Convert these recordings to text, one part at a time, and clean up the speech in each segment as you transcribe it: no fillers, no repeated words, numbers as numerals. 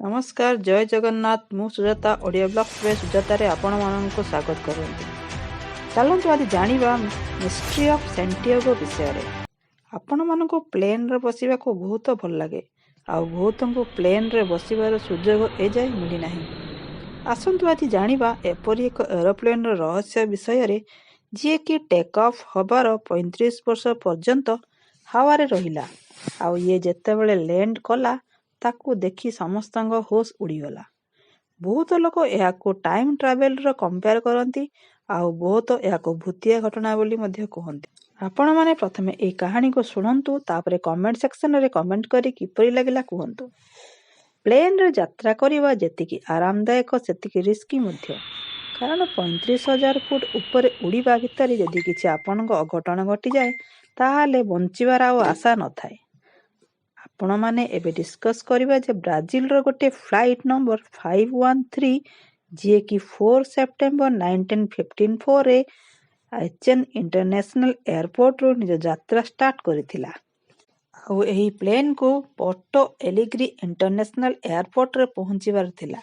ନମସ୍କାର, ଜୟ ଜଗନ୍ନାଥ। ମୁଁ ସୁଜାତା, ଓଡ଼ିଆ ବ୍ଲଗ୍ସରେ ସୁଜାତାରେ ଆପଣମାନଙ୍କୁ ସ୍ୱାଗତ କରନ୍ତି। ଚାଲନ୍ତୁ ଆଜି ଜାଣିବା ମିଷ୍ଟ୍ରି ଅଫ୍ ସେଣ୍ଟିଆଗୋ ବିଷୟରେ। ଆପଣମାନଙ୍କୁ ପ୍ଲେନ୍ରେ ବସିବାକୁ ବହୁତ ଭଲ ଲାଗେ ଆଉ ବହୁତଙ୍କୁ ପ୍ଲେନ୍ରେ ବସିବାର ସୁଯୋଗ ଏଯାଏ ମିଳିନାହିଁ। ଆସନ୍ତୁ ଆଜି ଜାଣିବା ଏପରି ଏକ ଏରୋପ୍ଲେନ୍ର ରହସ୍ୟ ବିଷୟରେ, ଯିଏକି ଟେକ୍ ଅଫ୍ ହେବାର 35 ବର୍ଷ ପର୍ଯ୍ୟନ୍ତ ହାୱାରେ ରହିଲା ଆଉ ଇଏ ଯେତେବେଳେ ଲ୍ୟାଣ୍ଡ କଲା, ତାକୁ ଦେଖି ସମସ୍ତଙ୍କ ହୋସ୍ ଉଡ଼ିଗଲା। ବହୁତ ଲୋକ ଏହାକୁ ଟାଇମ୍ ଟ୍ରାଭେଲର କମ୍ପେୟାର କରନ୍ତି ଆଉ ବହୁତ ଏହାକୁ ଭୂତିଆ ଘଟଣା ବୋଲି ମଧ୍ୟ କୁହନ୍ତି। ଆପଣମାନେ ପ୍ରଥମେ ଏହି କାହାଣୀକୁ ଶୁଣନ୍ତୁ, ତାପରେ କମେଣ୍ଟ ସେକ୍ସନରେ କମେଣ୍ଟ କରି କିପରି ଲାଗିଲା କୁହନ୍ତୁ। ପ୍ଲେନ୍ରେ ଯାତ୍ରା କରିବା ଯେତିକି ଆରାମଦାୟକ, ସେତିକି ରିସ୍କି ମଧ୍ୟ। କାରଣ 35,000 ଫୁଟ ଉପରେ ଉଡ଼ିବା ଭିତରେ ଯଦି କିଛି ଆପଣଙ୍କ ଅଘଟଣ ଘଟିଯାଏ, ତାହେଲେ ବଞ୍ଚିବାର ଆଉ ଆଶା ନଥାଏ। ଆପଣମାନେ ଏବେ ଡିସ୍କସ୍ କରିବା ଯେ ବ୍ରାଜିଲର ଗୋଟିଏ ଫ୍ଲାଇଟ୍ ନମ୍ବର 513, ଯିଏକି 4 ସେପ୍ଟେମ୍ବର 1954ରେ ଆଚେନ୍ ଇଣ୍ଟରନ୍ୟାସନାଲ ଏୟାରପୋର୍ଟରୁ ନିଜ ଯାତ୍ରା ଷ୍ଟାର୍ଟ କରିଥିଲା। ଆଉ ଏହି ପ୍ଲେନ୍କୁ ପୋର୍ଟୋ ଏଲିଗ୍ରି ଇଣ୍ଟରନ୍ୟାସନାଲ ଏୟାରପୋର୍ଟରେ ପହଞ୍ଚିବାର ଥିଲା।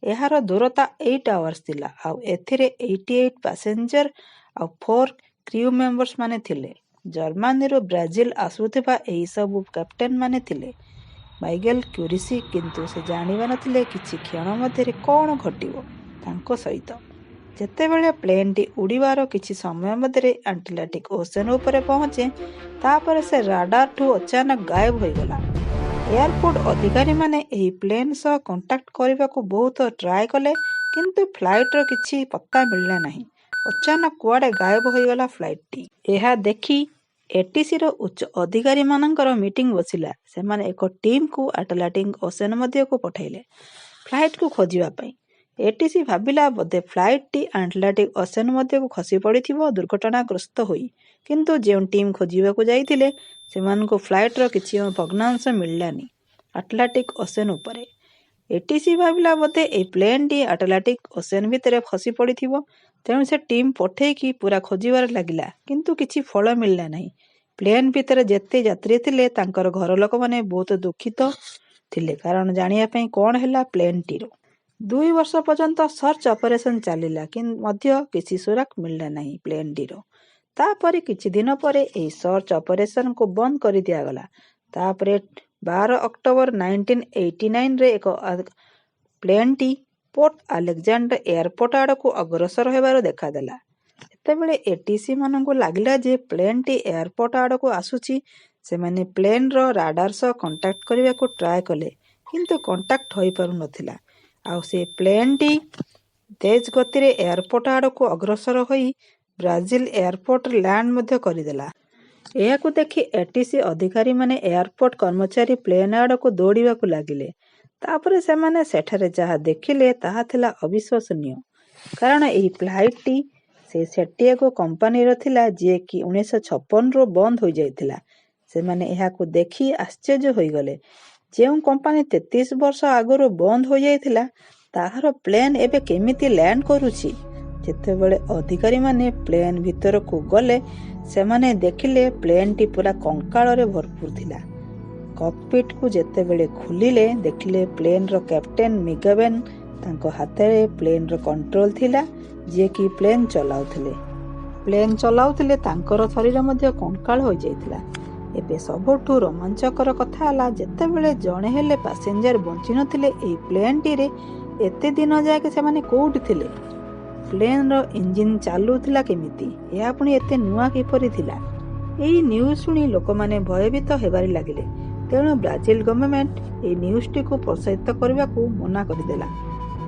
ଏହାର ଦୂରତା 8 ଆୱାର୍ସ ଥିଲା ଆଉ ଏଥିରେ 88 ପାସେଞ୍ଜର ଆଉ ଫୋର୍ କ୍ରିଉ ମେମ୍ବର୍ସ ମାନେ ଥିଲେ। ଜର୍ମାନୀରୁ ବ୍ରାଜିଲ ଆସୁଥିବା ଏହି ସବୁ କ୍ୟାପ୍ଟେନ୍ ମାନେ ଥିଲେ ମାଇକେଲ କ୍ୟୁରିସି। କିନ୍ତୁ ସେ ଜାଣିବା ନଥିଲେ କିଛି କ୍ଷଣ ମଧ୍ୟରେ କ'ଣ ଘଟିବ ତାଙ୍କ ସହିତ। ଯେତେବେଳେ ପ୍ଲେନ୍ଟି ଉଡ଼ିବାର କିଛି ସମୟ ମଧ୍ୟରେ ଆଟଲାଣ୍ଟିକ୍ ଓସେନ୍ ଉପରେ ପହଞ୍ଚେ, ତାପରେ ସେ ରାଡାରଠୁ ଅଚାନକ ଗାୟବ ହୋଇଗଲା। ଏୟାରପୋର୍ଟ ଅଧିକାରୀମାନେ ଏହି ପ୍ଲେନ୍ ସହ କଣ୍ଟାକ୍ଟ କରିବାକୁ ବହୁତ ଟ୍ରାଏ କଲେ, କିନ୍ତୁ ଫ୍ଲାଇଟ୍ର କିଛି ପତ୍ତା ମିଳିଲା ନାହିଁ। ଅଚାନକ କୁଆଡ଼େ ଗାୟବ ହୋଇଗଲା ଫ୍ଲାଇଟ୍ଟି। ଏହା ଦେଖି ଏଟିସିର ଉଚ୍ଚ ଅଧିକାରୀମାନଙ୍କର ମିଟିଂ ବସିଲା। ସେମାନେ ଏକ ଟିମ୍କୁ ଆଟଲାଣ୍ଟିକ୍ ଓସେନ୍ ମଧ୍ୟକୁ ପଠାଇଲେ ଫ୍ଲାଇଟ୍କୁ ଖୋଜିବା ପାଇଁ। ଏଟିସି ଭାବିଲା, ବୋଧେ ଫ୍ଲାଇଟ୍ଟି ଆଟଲାଣ୍ଟିକ୍ ଓସେନ୍ ମଧ୍ୟକୁ ଖସି ପଡ଼ିଥିବ ଦୁର୍ଘଟଣାଗ୍ରସ୍ତ ହୋଇ। କିନ୍ତୁ ଯେଉଁ ଟିମ୍ ଖୋଜିବାକୁ ଯାଇଥିଲେ, ସେମାନଙ୍କୁ ଫ୍ଲାଇଟ୍ର କିଛି ଭଗ୍ନାଂଶ ମିଳିଲାନି ଆଟଲାଣ୍ଟିକ୍ ଓସେନ୍ ଉପରେ। ଏଟିସି ଭାବିଲା, ବୋଧେ ଏହି ପ୍ଲେନ୍ଟି ଆଟଲାଣ୍ଟିକ୍ ଓସେନ୍ ଭିତରେ ଖସି ପଡ଼ିଥିବ। ତେଣୁ ସେ ଟିମ୍ ପଠେଇକି ପୁରା ଖୋଜିବାରେ ଲାଗିଲା, କିନ୍ତୁ କିଛି ଫଳ ମିଳିଲା ନାହିଁ। ପ୍ଲେନ୍ ଭିତରେ ଯେତେ ଯାତ୍ରୀ ଥିଲେ, ତାଙ୍କର ଘର ଲୋକମାନେ ବହୁତ ଦୁଃଖିତ ଥିଲେ, କାରଣ ଜାଣିବା ପାଇଁ କ'ଣ ହେଲା ପ୍ଲେନ୍ଟିର। 2 ବର୍ଷ ପର୍ଯ୍ୟନ୍ତ ସର୍ଚ୍ଚ ଅପରେସନ୍ ଚାଲିଲା ମଧ୍ୟ କିଛି ସୁରାକ ମିଳିଲା ନାହିଁ ପ୍ଲେନ୍ଟିର। ତାପରେ କିଛି ଦିନ ପରେ ଏହି ସର୍ଚ୍ଚ ଅପରେସନକୁ ବନ୍ଦ କରିଦିଆଗଲା। ତାପରେ 12 ଅକ୍ଟୋବର 1989ରେ ଏକ ପ୍ଲେନ୍ଟି ପୋର୍ଟ ଆଲେକ୍ଜାଣ୍ଡର ଏୟାରପୋର୍ଟ ଆଡ଼କୁ ଅଗ୍ରସର ହେବାର ଦେଖାଦେଲା। ଯେତେବେଳେ ଏଟିସି ମାନଙ୍କୁ ଲାଗିଲା ଯେ ପ୍ଲେନ୍ଟି ଏୟାରପୋର୍ଟ ଆଡ଼କୁ ଆସୁଛି, ସେମାନେ ପ୍ଲେନ୍ର ରାଡାର ସହ କଣ୍ଟାକ୍ଟ କରିବାକୁ ଟ୍ରାଏ କଲେ, କିନ୍ତୁ କଣ୍ଟାକ୍ଟ ହୋଇପାରୁନଥିଲା। ଆଉ ସେ ପ୍ଲେନ୍ଟି ତେଜ ଗତିରେ ଏୟାରପୋର୍ଟ ଆଡ଼କୁ ଅଗ୍ରସର ହୋଇ ବ୍ରାଜିଲ ଏୟାରପୋର୍ଟରେ ଲ୍ୟାଣ୍ଡ ମଧ୍ୟ କରିଦେଲା। ଏହାକୁ ଦେଖି ଏଟିସି ଅଧିକାରୀମାନେ, ଏୟାରପୋର୍ଟ କର୍ମଚାରୀ ପ୍ଲେନ୍ ଆଡ଼କୁ ଦୌଡ଼ିବାକୁ ଲାଗିଲେ। ତାପରେ ସେମାନେ ସେଠାରେ ଯାହା ଦେଖିଲେ, ତାହା ଥିଲା ଅବିଶ୍ୱସନୀୟ। କାରଣ ଏହି ଫ୍ଲାଇଟ୍ଟି ସେ ସେଣ୍ଟିଆଗୋ କମ୍ପାନୀର ଥିଲା, ଯିଏକି 1956ରୁ ବନ୍ଦ ହୋଇଯାଇଥିଲା। ସେମାନେ ଏହାକୁ ଦେଖି ଆଶ୍ଚର୍ଯ୍ୟ ହୋଇଗଲେ। ଯେଉଁ କମ୍ପାନୀ 33 ବର୍ଷ ଆଗରୁ ବନ୍ଦ ହୋଇଯାଇଥିଲା, ତାହାର ପ୍ଲେନ୍ ଏବେ କେମିତି ଲ୍ୟାଣ୍ଡ କରୁଛି? ଯେତେବେଳେ ଅଧିକାରୀମାନେ ପ୍ଲେନ୍ ଭିତରକୁ ଗଲେ, ସେମାନେ ଦେଖିଲେ ପ୍ଲେନ୍ଟି ପୁରା କଙ୍କାଳରେ ଭରପୁର ଥିଲା। କକପିଟ୍କୁ ଯେତେବେଳେ ଖୋଲିଲେ, ଦେଖିଲେ ପ୍ଲେନ୍ର କ୍ୟାପ୍ଟେନ୍ ମିଗାବେନ୍, ତାଙ୍କ ହାତରେ ପ୍ଲେନ୍ର କଣ୍ଟ୍ରୋଲ ଥିଲା, ଯିଏକି ପ୍ଲେନ୍ ଚଲାଉଥିଲେ। ତାଙ୍କର ଶରୀର ମଧ୍ୟ କଙ୍କାଳ ହୋଇଯାଇଥିଲା। ଏବେ ସବୁଠୁ ରୋମାଞ୍ଚକର କଥା ହେଲା, ଯେତେବେଳେ ଜଣେ ହେଲେ ପାସେଞ୍ଜର ବଞ୍ଚିନଥିଲେ ଏହି ପ୍ଲେନ୍ଟିରେ, ଏତେ ଦିନ ଯାଏଁ ସେମାନେ କୋଉଠି ଥିଲେ? ପ୍ଲେନ୍ର ଇଞ୍ଜିନ୍ ଚାଲୁଥିଲା କେମିତି? ଏହା ପୁଣି ଏତେ ନୂଆ କିପରି ଥିଲା? ଏହି ନ୍ୟୁଜ୍ ଶୁଣି ଲୋକମାନେ ଭୟଭୀତ ହେବାରେ ଲାଗିଲେ। ତେଣୁ ବ୍ରାଜିଲ ଗଭର୍ଣ୍ଣମେଣ୍ଟ ଏହି ନ୍ୟୁଜ୍ଟିକୁ ପ୍ରସାରିତ କରିବାକୁ ମନା କରିଦେଲା।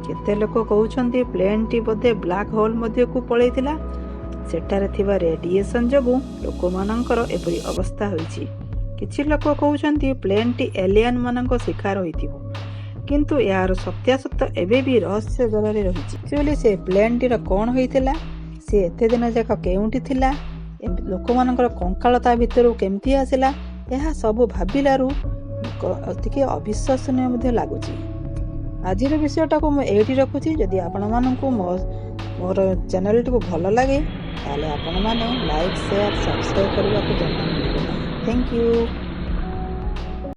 କେତେ ଲୋକ କହୁଛନ୍ତି, ପ୍ଲେନ୍ଟି ବୋଧେ ବ୍ଲାକ୍ ହୋଲ୍ ମଧ୍ୟକୁ ପଳେଇଥିଲା। ସେଠାରେ ଥିବା ରେଡିଏସନ୍ ଯୋଗୁଁ ଲୋକମାନଙ୍କର ଏପରି ଅବସ୍ଥା ହୋଇଛି। କିଛି ଲୋକ କହୁଛନ୍ତି, ପ୍ଲେନ୍ଟି ଏଲିଆନ୍ ମାନଙ୍କ ଶିକାର ହୋଇଥିବ। କିନ୍ତୁ ଏହାର ସତ୍ୟାସତ୍ୟ ଏବେ ବି ରହସ୍ୟ ଘେରରେ ରହିଛି। ଆକ୍ଚୁଆଲି ସେ ପ୍ଲେନ୍ଟିର କ'ଣ ହୋଇଥିଲା, ସେ ଏତେ ଦିନ ଯାକ କେଉଁଠି ଥିଲା, ଲୋକମାନଙ୍କର କଙ୍କାଳ ତା ଭିତରୁ କେମିତି ଆସିଲା, ଏହା ସବୁ ଭାବିଲାରୁ ଟିକେ ଅବିଶ୍ୱସନୀୟ ମଧ୍ୟ ଲାଗୁଛି। ଆଜିର ବିଷୟଟାକୁ ମୁଁ ଏଇଠି ରଖୁଛି। ଯଦି ଆପଣମାନଙ୍କୁ ମୋର ଚ୍ୟାନେଲଟିକୁ ଭଲ ଲାଗେ, ତାହେଲେ ଆପଣମାନେ ଲାଇକ୍, ସେୟାର, ସବସ୍କ୍ରାଇବ୍ କରିବାକୁ ଜମା ଭୁଲିବେ ନାହିଁ। Thank you.